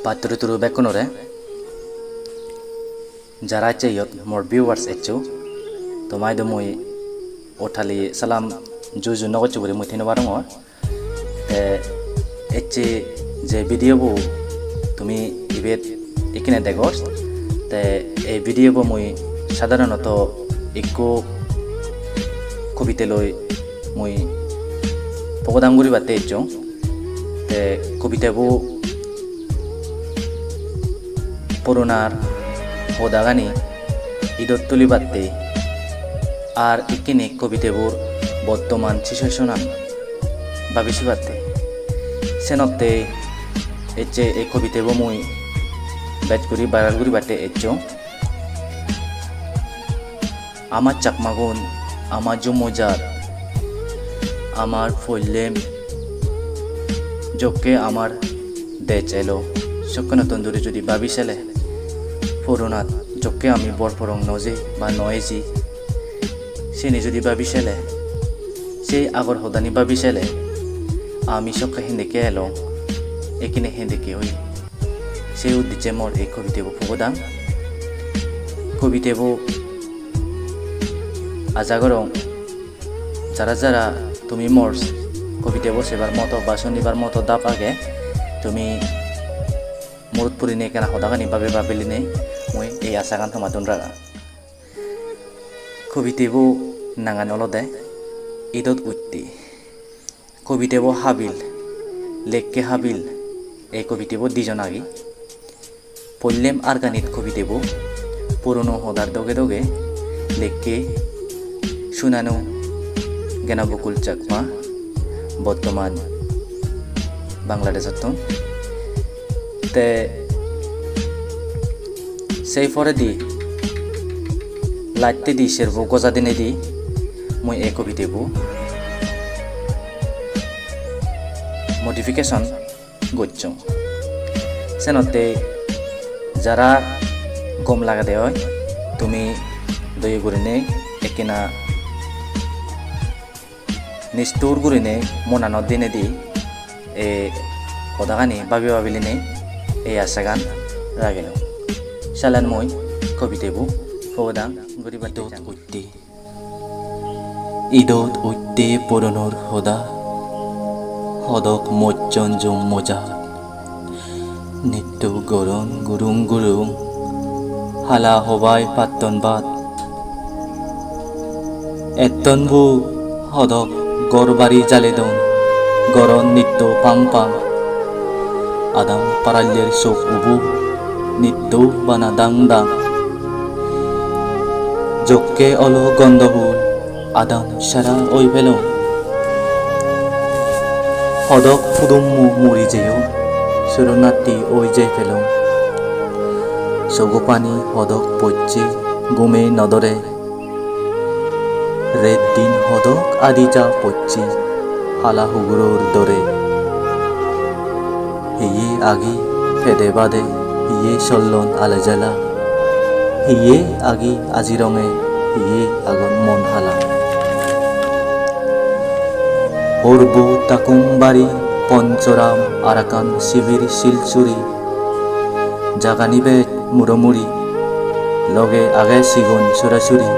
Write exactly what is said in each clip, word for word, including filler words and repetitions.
Patturu turu bekkunore, jara ecche iyot mor viewers eccho, tomaidu mui othali salam juju no goccho guri mui thei no parongor. Te ecche je video bo tumi ibet ikkine degor, te ei video bo mui sadharonoto ikko kobite loi mui pogodang guribatte ecchong. Te kobitebo puronar hodagani idot tulibatte ar ikkine kobitebor bottoman situation an babi sibatte. Senotte ecche ei kobitebo mui bej guri viral guribatte ecchong. Amar Chakmagun, amar jummo jat, amar pollem jokke amar dej elo, sokkenettun duri judi babi sele, puronat jokke ami bor porong no jei ba no eji, seni judi babi sele, sei agor hodani babi sele, ami sokke hendekke elong, ekkine hendekke oye. Sei uddicche mor ei kobitebo pogodang. Kobitebo aja gorong jara jara tumi mor kobitebo sebar moto ba sunibar moto dap age, tumi murot purinei ekkena hodagani babi babilinei mui ei asagan tomattun ragang. Kobitebo nangan olode Idot Utte. Kobitebo habil, lekke habil, ei kobitebo dijon agi. Pollem arganit kobitebo purono hodar doge doge lekke Sunanu Genabokul Chakma, bottoman Bangladesh-ottun. Te sei poredi lattedi serbo goja dinedi mui ei kobitebo modification gocchong. Senotte jara gom lagede oi, tumi doye gurinei ekkena nistur gurinei monanot dinedi ei hodagani babi babilinei ei asagan ragilung. Salen mui kobitebo pogodang guribatte. Idot utte. Idot utte puronor hoda, hodok mocchon jum moja. Nitto goron gurung gurung, hala hobai patton bat. Etton bu hodok gor bari jaledon, goron nitto pang pang. Adam parallyer sok ubu, nitto bana dang dang. Jokke olo gondo hul, adam sara oi pelong. Hodok pudummo muri jeyon, soronatti oi jei pelong. Sogo pani hodok pocche, gume no dore. Ret din hodok adi ja pocche, hala huguror dore. Hiye agi pede bade, hiye sollon ale jala. Hiye agi aji ronge, hiye agon mon hala. Horbo Takum bari, Ponchoram, Arakan, Sibir, Silchuri. Jagani bej muro muri, loge age sigon sora suri.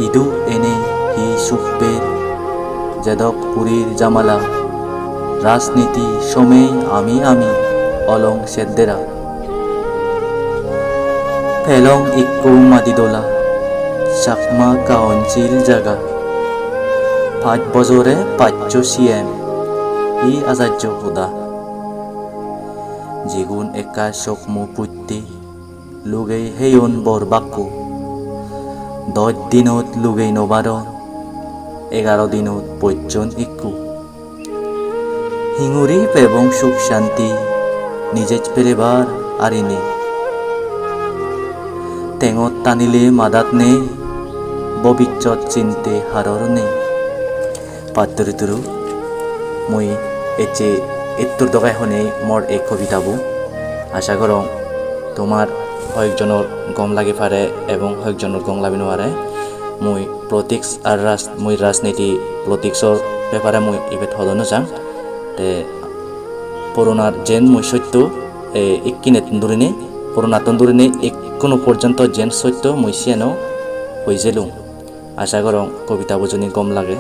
Idu ene hi suk per, jedok purir jamala. Rajniti somei ami ami, olong seddera. Pelong ikko madi dola, Chakma Council jaga. Pach bojore paccho C M, hi ajajjo hoda. Jigun ekka sokmo putte, lugei heyon bor bakko. Dosh dinot lugei no paron, egaro dinot pocchon ikko. Hinguri pebong suk shanti, nijej pelebar ari nei. Tengot tanile madat nei, bobicchot chinte haror nei. Patturu turu, mui ecche ettur doge honei mor ei kobitabo. Asha gorong tomar hoyekjonor gom lagi pare ebong hoyekjonor gom lagi no pare. Mui politics ar raj-, mui rajniti politics-or bepare mui ibet hodo no jang. Te Puronar jen mui sotto, e, ikkinettun durinei, puronattun durinei ekkuno porjonto jen sotto mui siyeno hoi jelung. Aja gorong kobita bojoni gom lage.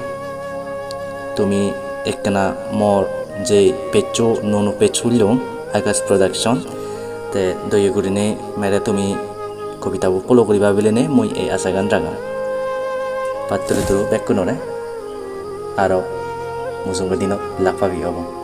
Tumi ekkena mor je page-o, nuo nuo page hullong, Akash Production, te doye gurinei mere tumi kobitabo follow guriba bilinei mui ei ajagan ragong. Patturu turu bekkunore, aro mujungo dinot lak pabi obo.